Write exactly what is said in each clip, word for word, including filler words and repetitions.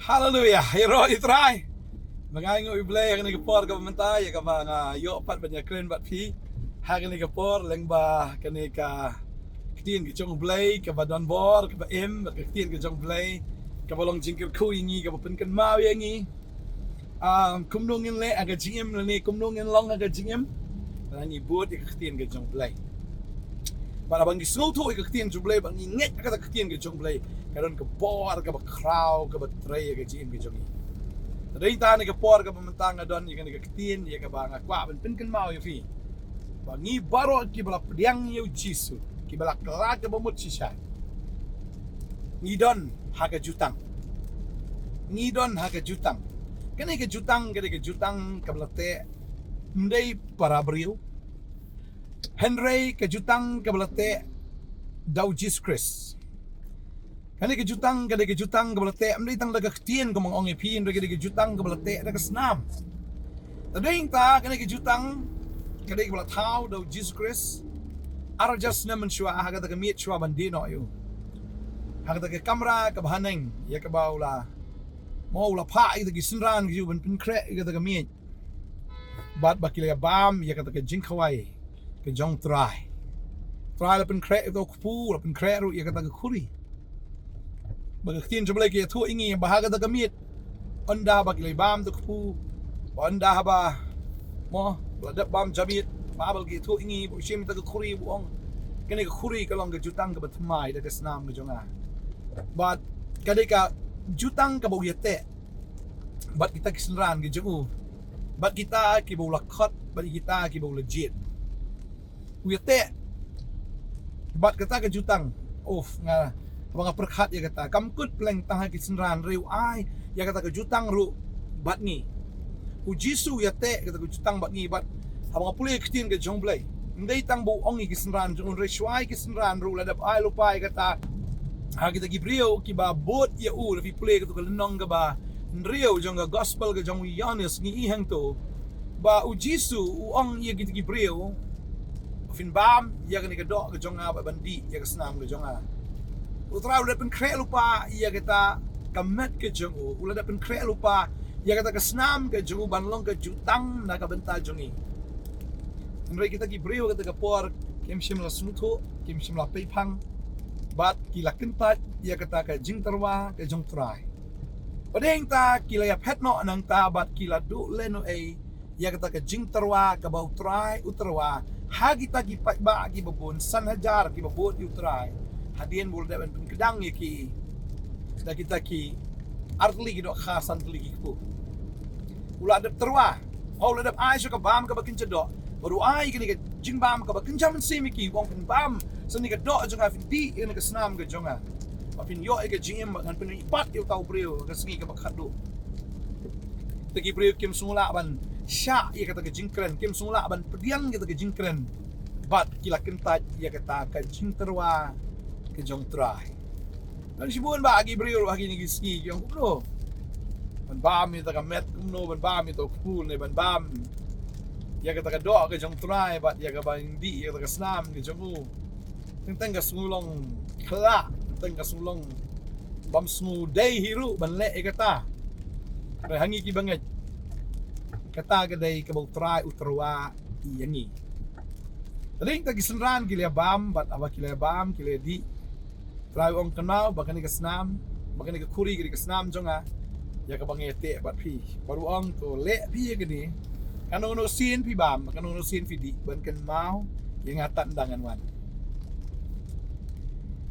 Haleluia, ïaroh ïa u Trai. Ba nga ai nguh ïa u Blei ha kane ka por kaba mynta, ïa kaba nga ïoh pat ban ïakren bad phi ha kane ka por, lyngba kane ka ktien ka jong u Blei kaba don bor, kaba im, ka ktien ka jong u Blei kaba long jingkyrkhu ïa ngi, kaba pynkynmaw ïa ngi. Ah, kumno ngin leh ha ka jingim lane kumno ngin long ha ka jingim. Lada ngi bud ïa ka ktien ka jong u Blei, bad haba ngi sngewthuh ïa ka ktien jong u Blei, bad ngi ngeit ha kata ka ktien ka jong u Blei, ka don ka bor kaba khraw kaba trei ïa ka jingim ka jong ngi. Te dei ta ha kane ka por kaba mynta nga don ïa kane ka ktien ïa kaba nga kwah ban pynkynmaw ïa phi, ba ngi baroh kiba la pdiang ïa u Jisu, kiba la kylla kaba mut shisha, ngi don ha ka jutang. Ngi don ha ka jutang. Kane ka jutang, kane ka jutang kaba la teh ym dei para briew, hynrei ka jutang kaba la teh da u Jisu Khrist. Kane ka jutang, kane ka jutang kaba la teh ym dei tang da ka ktien, kumba nga ong ïa phi, hynrei kane ka jutang kaba la teh da ka snam. Te dei ta kane ka jutang, kane kaba la thaw da u Jisu Khrist ar hajar snem mynshuwa, ha kata ka miet shuwa ban die noh ïa u, ha kata ka kamra kaba haneng, ïa kaba u la, mo, u la phah ïa kita ki synran ki ju ban pynkhreh ïa kata ka miet. Bad ba ki la ïa bam ïa kata ka jingkhawai ka jong u Trai. U Trai la pynkhreh ïa uto u kpu, la pynkhreh ruh ïa kata ka khuri. Ba ka ktien jong u Blei ka ïathuh ïa ngi ba ha kata ka miet, ynda ba ki la ïa bam uto u kpu, ba ynda haba, mo, la dep bam jamiet, Baibl ka ïathuh ïa ngi ba u shim ïa kata ka khuri, ba u ong, kane ka khuri ka long ka jutang kaba thymmai da ka snam ka jong nga. Bad ka dei ka jutang kaba u ïateh bad kita ki synran ki jong u, bad kita kiba u la khot, bad kita kiba u la jied. U ïateh bad kata ka jutang. Uf, nga, haba nga pyrkhat ïa kata, kam kut pleng tang ha ki synran, hynrei u ai ïa kata ka jutang ruh bad ngi. U Jisu u ïateh kata ka jutang bad ngi, bad haba nga pule ïa ka ktien ka jong u Blei, ym dei tang ba u ong ïa ki synran jong u, hynrei shuwa ïa ki synran ruh u la dep ai lypa ïa kata ha kita ki briew kiba bud ïa u. Lada phi pule kato ka lynnong kaba hynriew jong ka gospel ka jong u Ïoannis, ngi i hangto ba u Jisu u ong ïa kita ki briew, phin bam ïa kane ka doh ka jong nga bad ban dih ïa ka snam ka jong nga. U Trai u la dep pynkhreh lypa ïa kata ka met ka jong u, u la dep pynkhreh lypa ïa kata ka snam ka jong u ban long ka jutang na ka bynta jong ngi. Hynrei kita ki briew kata ka por kim shym la sngewthuh, kim shym la peiphang, bad ki la kyntait ïa kata ka jingtyrwa ka jong u Trai. Bad hangta ki la ïaphet noh nangta bad ki la duh lehnohei ïa kata ka jingtyrwa kaba u Trai u tyrwa ha kita ki paidbah kiba bun san hajar kiba bud ïa u Trai, hadien ba u la dep ban pynkdang ïa ki da kita ki ar tylli ki dohkha, san tylli ki kpu. U la dep tyrwa, u la dep ai shuh ka bam kaba kynja doh, bad u ai kane ka jingbam kaba kynja mynsiem ïa ki, u ong, phin bam sa kane ka doh jong nga, phin dih ïa kane ka snam ka jong nga, ba phin ïoh ïa ka jingim, ba ngan pynmih pat ïa uta u briew ha ka sngi kaba khatduh. Te ki briew kim sngewlah ban shah ïa kata ka jingkren, kim sngewlah ban pdiang ïa kata ka jingkren, bad ki la kyntait ïa kata ka jingtyrwa ka jong u Trai. Don shibun bah ki briew ruh ha kine ki sngi ki ong, kumno ban bam ïa kata ka met, kumno ban bam ïa kata u kpu, ne ban bam ïa kata ka doh ka jong u Trai bad ïa kaba dih ïa kata ka snam ka jong u. Teng teng ka sngew long khyllah, teng teng ka sngew long bym sngew dei hi ruh ban leh ïa kata. Hynrei ha ngi kiba ngeit, kata ka dei kaba u Trai u tyrwa ïa ngi. Te dei ta ki synran ki la bam, bad haba ki la bam, ki la dih, u Trai u ong, kynmaw ba kane ka snam, ba kane ka khuri ka dei ka snam jong nga, ïa kaba nga ïateh bad phi. Bad u ong, to leh phi ïa kane, kano kano sien phi bam, kano kano sien phi dih, ban kynmaw ïa nga tad ynda ngan wan.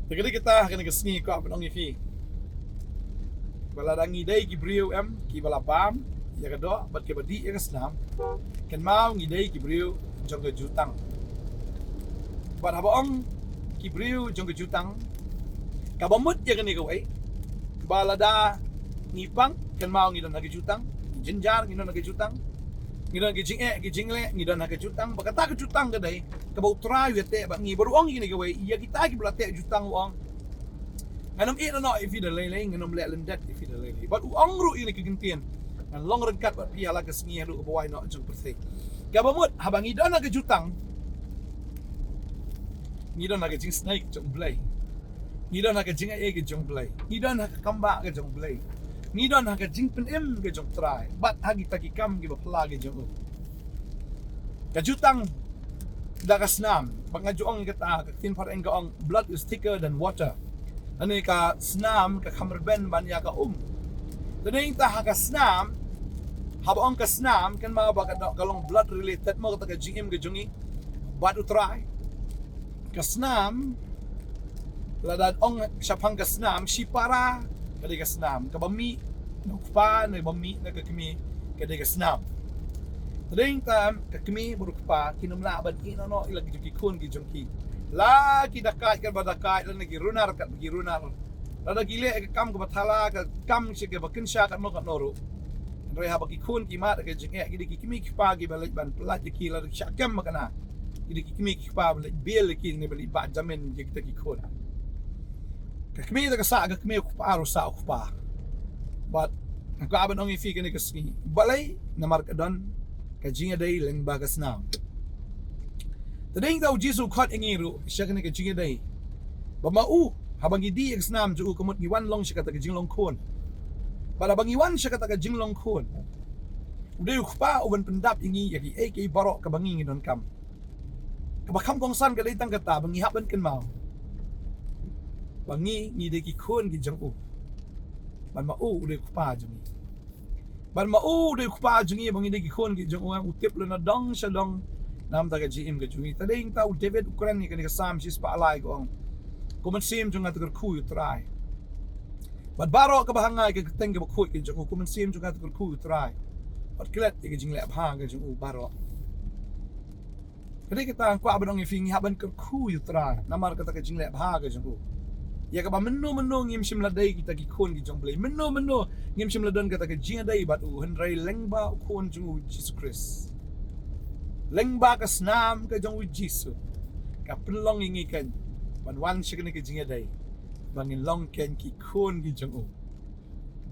Te ka dei kata ha kane ka sngi kwah ban ong ïa phi, ba lada ngi dei ki briew, em, kiba la bam ïa ka doh bad kiba dih ïa ka snam, kynmaw ngi dei ki briew jong ka jutang. Bad haba ong ki briew jong ka jutang, kaba mut ïa kane kawei, ba lada ngi pang, kynmaw ngi don ha ka jutang, ngi jynjar, ngi don ha ka jutang, ngi don ha ka jingeh, ka jingleh, ngi don ha ka jutang. Ba kata ka jutang ka dei kaba u Trai u ïateh bad ngi, bad u ong ïa kane kawei, ïa kita kiba la teh jutang u ong, ngan ym ïehnoh ïa phi da lei lei, ngan ym leh lyndet ïa phi da lei lei. Bad u ong ruh ïa kane ka kyntien, ngan long ryngkat bad phi ha la ka sngi haduh kaba wai noh jong ka pyrthei. Kaba mut, haba ngi don ha ka jutang, ngi don ha ka jingsnei ka jong u Blei, ngi don ha ka jingai ei ka jong u Blei, ngi don ha ka kambah ka jong u Blei. ngi don ha ka jingpynim ka jong U Trai bad ha kita ki kam kiba phylla ki jong u. Ka jutang da ka snam, ba nga ju ong ïa kata, ka ktien phareng ka ong, "Blood is thicker than water." Lane ka snam ka kham rben ban ïa ka um. Te dei ta ha ka snam, haba ong ka snam, kynmaw ba ka, ka long blood related mo, kata ka jingim ka jong ngi bad U Trai. Ka snam, lada ong shaphang ka snam, shipara ka dei ka snam, kaba mih na u kpa, ne ba mih na ka kmie, ka dei ka snam. Te dei ta ka kmie bad u kpa kin ym lah ban ïeh noh noh ïa la ki jong ki khun ki jong ki. La ki dakaid katba dakaid, lane ki runar katba ki runar. Lada ki leh ka kam kaba thala, ka kam shi kaba kynsha katno katno ruh, hynrei haba ki khun ki mad ka jingeh, ki dei ki kmie ki kpa kiba leit ban pyllait ïa ki, lada ki shah kem makna, ki dei ki kmie ki kpa ba leit bill ïa ki ne ba leit bah jamin ïa kita ki khun. Ka kmie da ka sah ka kmie, u kpa ruh sah u kpa. Bad nga kwah ban ong ïa phi kane ka sngi, balei? Namar ka don ka jingïadei lyngba ka snam. Te dei ta u Jisu u khot ïa ngi ruh sha kane ka jingïadei, ba ma u, haba ngi dih ïa ka snam jong u, ka mut ngi wan long sha kata ka jinglong khun. Bad haba ngi wan sha kata ka jinglong khun, u dei u kpa u ban pyndap ïa ngi ïa kiei kiei baroh kaba ngi ngi donkam. Kaba kham kongsan ka dei tang kata, ba ngi hap ban kynmaw ba ngi ngi dei ki khun ki jong u. Bad ma u u dei u kpa jong ngi. Bad ma u u dei u kpa jong ngi, ba ngi dei ki khun ki jong u, u tip lut na dong sha dong na ka bynta ka jingim ka jong ngi. Te dei ta u David u kren ïa kane ka Salm shispah lai, ka ong, "Ko mynsiem jong nga, to kyrkhu ïa u Trai. Bad baroh kaba ha nga, ïa ka kyrteng kaba khuid ka jong u, ko mynsiem jong nga, to kyrkhu ïa u Trai. Bad klet ïa ka jingleh bha ka jong u baroh." Ka dei kata nga kwah ban ong ïa phi, ngi hap ban kyrkhu ïa u Trai namar kata ka jingleh bha ka jong u. Ïa kaba mynno mynno ngim shym la dei kita ki khun ki jong U Blei, mynno mynno ngim shym la don kata ka jingïadei bad u, hynrei lyngba u Khun jong u Jisu Khrist, lyngba ka snam ka jong u Jisu, ka pynlong ïa ngi keiñ ban wan sha kane ka jingïadei, ba ngin long keiñ ki khun ki jong u.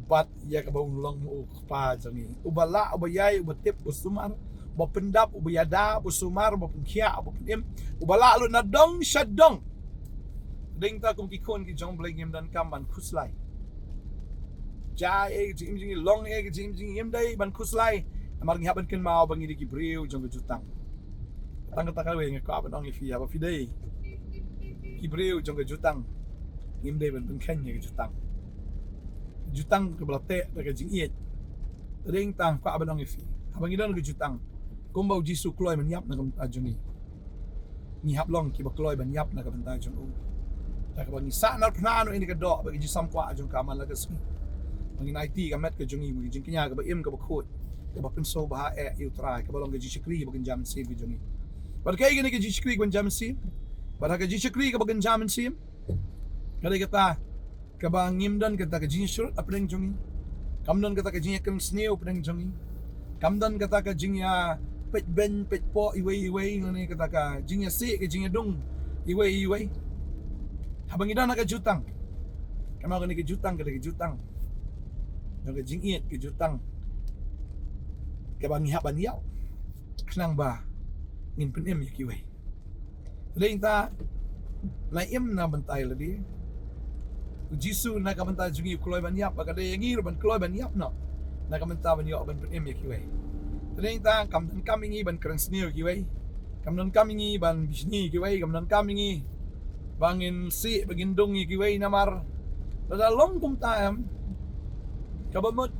Bad ïa kaba u long u kpa jong ngi, uba lah, uba ïai, uba tip, uba sumar, uba pyndap, uba ïada, uba sumar, uba pynkhiah, uba pynim, uba lah lut na dong sha dong. Dei ta kum ki khun ki jong U Blei ngim donkam ban khuslai. Jia ei ka jingim jong ngi, long ei ka jingim jong ngi, ngim dei ban khuslai. Namar ngi hap ban kynmaw ba ngi dei ki briew jong ka jutang. Tang kata kawei nga kwah ban ong ïa phi, haba phi dei ki briew jong ka jutang, ngim dei ban pynkheiñ ïa ka jutang. Jutang kaba la teh da ka jingïeit. Te dei ta nga kwah ban ong ïa phi, haba ngi don ka jutang, kumba u Jisu u kloi ban ïap na ka bynta jong ngi, ngi hap long kiba kloi ban ïap na ka bynta jong u. Da kaba ngi sah narphna noh ïa kane ka doh bad ka jingsam kwah jong ka man la ka sngi, ba ngin aiti ka met ka jong ngi, ka jingkñia kaba im kaba khuid, kaba pynsngewbha eh ïa u Trai, kaba long ka jingshakri bakynja mynsiem ka jong ngi. Bad kaei kane ka jingshakri bakynja mynsiem? Bad ha ka jingshakri kaba kynja mynsiem, ka dei kata kaba ngim don kata ka jingïasyrut hapdeng jong ngi. Kam don kata ka jingïakren sniew hapdeng jong ngi. Kam don kata ka jingïapeit beiñ peit poh iwei iwei, lane kata ka jingïasih ka jingïadung iwei iwei. Haba ngi don ha ka jutang, kynmaw kane ka jutang ka dei ka jutang jong ka jingïeit, ka jutang kaba ngi hap ban ïap khnang ba ngin pynim ïa kiwei. Te dei ta la im na bynta ïa lade. U Jisu na ka bynta jong ngi u kloi ban ïap, ba ka dei ïa ngi ruh ban kloi ban ïap noh na ka bynta ban ïoh ban pynim ïa kiwei. Te dei ta kam donkam ïa ngi ban kren sniew ïa kiwei. Kam donkam ïa ngi ban bishni ïa kiwei, kam donkam ïa ngi ba ngin sih, ba ngin dung ïa kiwei, namar lada long kumta em, kaba mut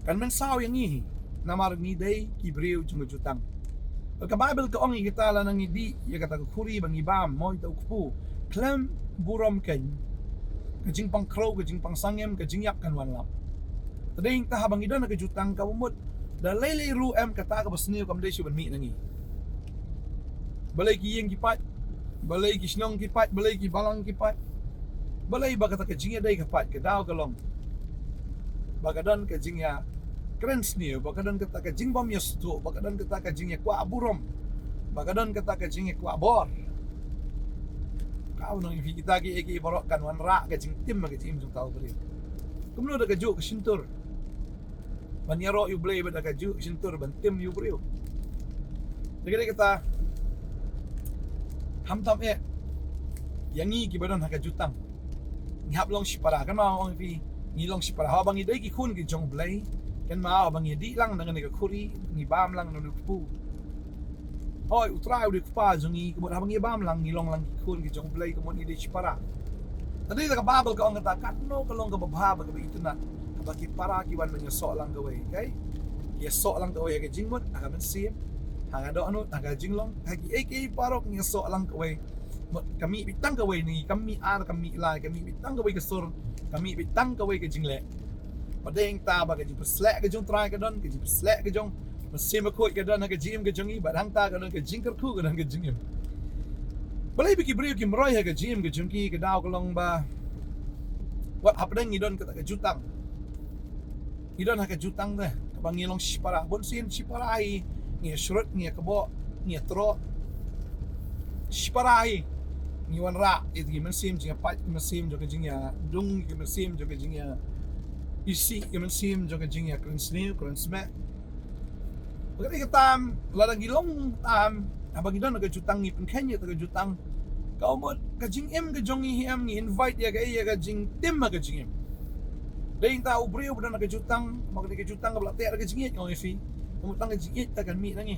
kan mynsaw ïa ngi, namar ngi dei ki briew jong ka jutang. Bad ka Baibl ka ong ïa kita, lada ngi dih ïa kata ka khuri ba ngi bam, mo ïa uta u kpu, khlem burom keiñ, ka jingpang khrew, ka jingpang sangem, ka jingïap kan wan lap. Te dei ta haba ngi don ha ka jutang, kaba mut da lei lei ruh em, kata kaba sniew kam dei shuh ban mih na ngi. Balei ki ïing ki pait, balei ki shnong ki pait, balei ki balang ki pait, balei ba kata ka jingïadei ka pait, ka daw ka long ba ka don ka jingïakren sniew, ba ka don kata ka jingbym ïasngewthuh, ba ka don kata ka jingïakwah burom, ba ka don kata ka jingïakwah bor. Ka ong ïa phi, kita kiei kiei baroh kan wanrah ka jingtim ha ka jingim jong uta u briew. Kumno da kajuh ka shyntur ban ïaroh ïa u Blei bad da kajuh ka shyntur ban tim ïa u briew. Te ka dei kata, khamtam eh ïa ngi kiba don ha ka jutang. Ngi hap long shipara, kynmaw ong ïa phi, Ngi long shipara haba ngi dei ki khun ki jong U Blei. Kynmaw haba ngi dih lang na kane ka khuri, ngi bam lang na une u kpu. Hooid, U Trai u dei u Kpa jong ngi, ka mut haba ngi bam lang ngi long lang ki khun ki jong U Blei, ka mut ngi dei shipara. Te dei da ka Baibl ka ong kata, katno ka long kaba bha bad kaba itynnad haba ki para ki wan ban ïasoh lang kawei, okay? Ki ïasoh lang kawei ha ka jingmut, ha ka mynsiem, ha ka dohnud, ha ka jinglong, ha kiei kiei baroh ngi ïasoh lang kawei. Mut ka mih beit tang kawei na ngi, kam mih ar, kam mih lai, ka mih beit tang kawei ka sur, ka mih beit tang kawei ka jingleh. Bad dei hangta ba ka jingpynshlur ka jong U Trai ka don, ka jingpynshlur ka jong u Mynsiem Bakhuid ka don ha ka jingim ka jong ngi, bad hangta ka don ka jingkyrkhu ka don ha ka jingim. Balei ba ki briew kim roi ha ka jingim ka jong ki? Ka daw ka long ba wat hapdeng ngi don kata ka jutang. Ngi don ha ka jutang te, kaba ngi long shipara. Bun sien shipara hi, ngi ïashrut, ngi ïakboh, ngi ïatroh. Shipara hi, ngi wanrah ïa ki mynsiem jingïapait, ki mynsiem jong ka jingïadum, ki mynsiem jong ka jingïaisih, ki mynsiem jong ka jingïakren sniew, kren smiej. Bad ka dei ka tam, lada ngi long tam, haba ngi don ha ka jutang, ngi pynkheiñ ïa ka jutang, ka mut ka jingim ka jong ngi hi em, ngi invite ïa ka, ïa ka jingtim ha ka jingim. Dei hangta u briew ba don ha ka jutang, ba ka dei ka jutang kaba la teh da ka jingïeit, nga ong ïa phi. Ka mut tang ka jingïeit te kan mih na ngi.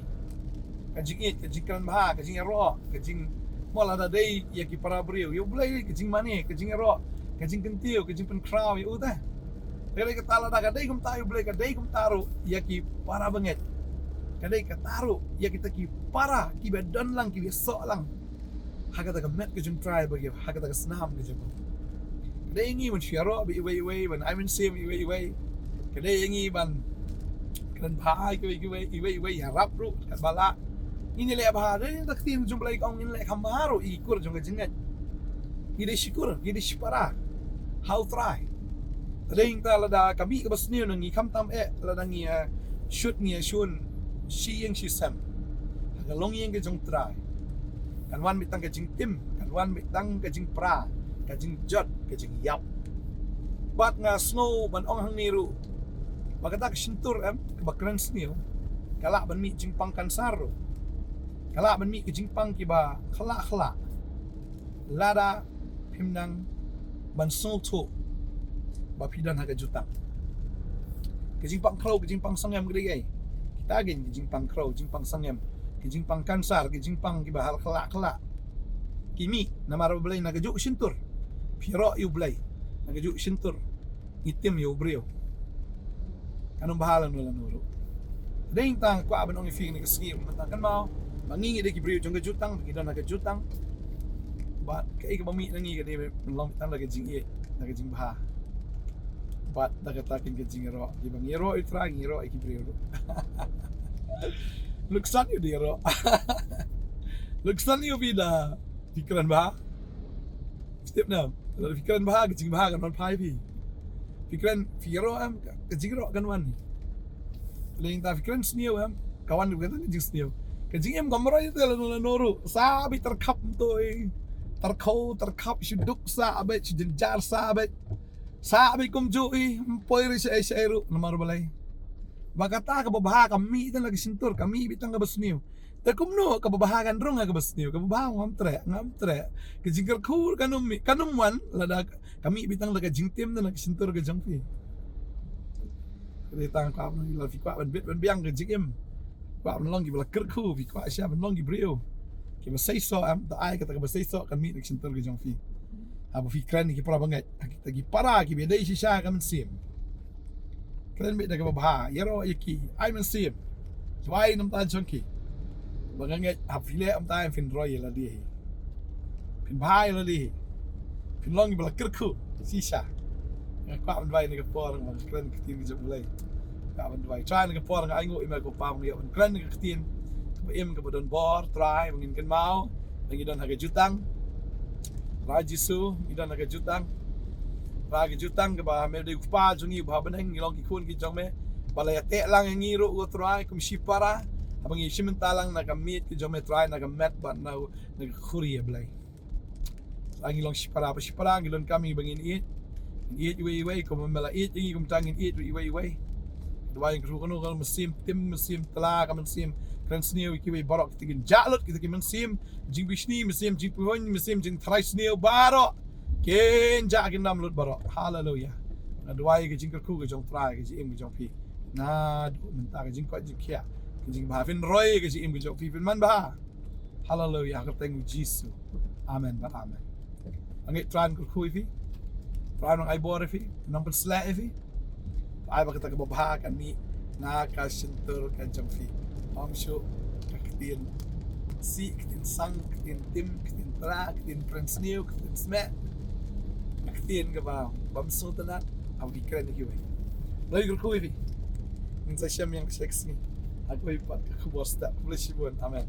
Ka jingïeit, ka jingkren bha, ka jingïaroh, ka jing, mo lada dei ïa ki para briew, ïa U Blei ka jingmane, ka jingïaroh, ka jingkyntiew, ka jingpynkhraw ïa u te. Ka dei kata, lada ka dei kumta ïa U Blei, ka dei kumta ruh ïa ki para bangeit. Ka dei kata ruh ïa kita ki para kiba don lang, kiba ïasoh lang ha kata ka met ka jong U Trai, ba ki ha kata ka snam ka jong u. Ka dei ïa ngi ban ïaroh bad iwei iwei, ban ai mynsiem iwei iwei. Ka dei ïa ngi ban kren bha ïa kiwei kiwei, iwei iwei, ïarap ruh katba lah. Ngin ïaleh bha, dei da ka ktien jong U Blei ka ong ngin leh kham bha ruh ïa ki kur jong ka jingngeit. Ngi dei shi kur, ngi dei shipara ha U Trai. Te dei hangta, lada ka mih kaba sniew na ngi, khamtam eh lada ngi ïashut, ngi ïashun shi ïing shi sem ha ka longïing ka jong U Trai, kan wan beit tang ka jingtim, kan wan beit tang ka jingpra, ka jingjot, ka jingïap. Bad nga sngew ban ong hangne ruh ba kata ka shyntur, em, kaba kren sniew, ka lah ban mih jingpang kansar ruh. Ka lah ban mih ka jingpang kiba khlak khlak lada phim nang ban sngewthuh ba phi don ha ka jutang. Ka jingpang khrew, ka jingpang sangem, ka dei kaei? Kita kein ka jingpang khrew, jingpang sangem, ka jingpang kansar, ka jingpang kiba khlak khlak, ki mih namar ba balei? Na kajuh ka shyntur phi ïaroh ïa U Blei, na kajuh ka shyntur ngi tim ïa u briew. Kan ym bha lano lano ruh. Dei hangta nga kwah ban ong ïa phi kane ka sngi, mynta kynmaw ba ngi, ngi dei ki briew jong ka jutang, ngi don ha ka jutang. Bad kaei kaba mih na ngi ka dei ban long tang da ka jingïeit, da ka jingbha. Bad da kata kein ka jingïaroh, kiba ngi ïaroh ïa U Trai, ngi ïaroh ïa ki briew ruh. Luksan ïa u da ïaroh. Luksan ïa u, phi da, phi kren bha. Phi tip ne em? Lada phi kren bha, ka jingbha kan wan phai phi. Phi kren, phi ïaroh em, ka, ka jingïaroh kan wan. Lada phi kren sniew em, ka wan ka jingsniew. Ka jingim kam roi te lano lano ruh. Sah beit tyrkhap, mtoi, tyrkhew tyrkhap, shu duk sah beit, shu jynjar sah beit. Sah beit kumjuh, ym poi ruh shaei shaei ruh, namar balei? Ba kata kaba bha ka mih tang da ka shyntur, ka mih beit tang kaba sniew. Te kumno kaba bha kan rung ha kaba sniew? Kaba bha ngam treh, ngam treh. Ka jingkyrkhu kan ym mih, kan ym wan lada ka mih beit tang da ka jingtim, da ka shyntur ka jong phi. Ka dei tang, kwah ban, lada phi kwah ban bit ban biang ka jingim, kwah ban long kiba la kyrkhu, phi kwah shisha ban long ki briew kiba seisoh, em, to ai kata kaba seisoh kan mih da ka shyntur ka jong phi. Haba phi kren ïa ki para bangeit, ïa kita ki para kiba dei shisha ha ka mynsiem, kren beit da kaba bha, ïaroh ïa ki, ai mynsiem, duwai na ka bynta jong ki. Ba nga ngeit haba phi leh kumta, phin roi ïa lade hi, phin bha ïa lade hi, phin long kiba la kyrkhu shisha. Nga kwah ban duwai na ka por, nga kren ka ktien ka jong U Blei. Kwah ban duwai. Trai, na ka por nga ainguh ïa me ko Pa, nga ïoh ban kren ka ktien kaba im, kaba don bor, Trai, ba ngin kynmaw ba ngi don ha ka jutang. Trai Jisu, ngi don ha ka jutang. Trai, ka jutang kaba me dei u Kpa jong ngi uba ha bneng, ngi long ki khun ki jong me. Ba la ïateh lang ïa ngi ruh ko Trai kum shipara, haba ngi shim bynta lang na ka miej ka jong me Trai, na ka met bad na, na ka khuri, ïa Blei. Trai, ngi long shipara, ba shipara ngi donkam ïa ba ngin ïeit. Ngin ïeit iwei iwei kumba me la ïeit ïa ngi, kumta ngin ïeit ruh iwei iwei. Duwai, kano kano ka mynsiem tim, mynsiem tla, ka mynsiem kren sniew, ïa kiwei baroh kita kin jah lut, kita ki mynsiem jingbishni, mynsiem jingpynhun, mynsiem jingtharai sniew baroh kin jah, kin nam lut baroh. Haleluya. Nga duwai ka jingkyrkhu ka jong Trai, ka jingim ka jong phi. Naduh mynta ka jingkoit jingkhiah, ka jingbha, phin roi ka jingim ka jong phi, phin manbha. Haleluia, ha ka kyrteng u Jisu. Amen bad amen. Nga ngeit Trai un kyrkhu ïa phi. Trai un ai bor ïa phi, un pynsleh ïa phi. Ai ba kata kaba bha kan mih na ka shyntur ka jong phi. Ym shuh ka ktien sih, ktien sang, ktien tim, ktien tra, ktien pyrshah, ktien sngewsih, ka ktien kaba bym sngewtynnat, haba phi kren ïa kiwei. Ngi kyrkhu ïa phi. Ngin sa ïashem ïa ka sngi ha kawei pat ka khubor step. Khublei shibun. Amen.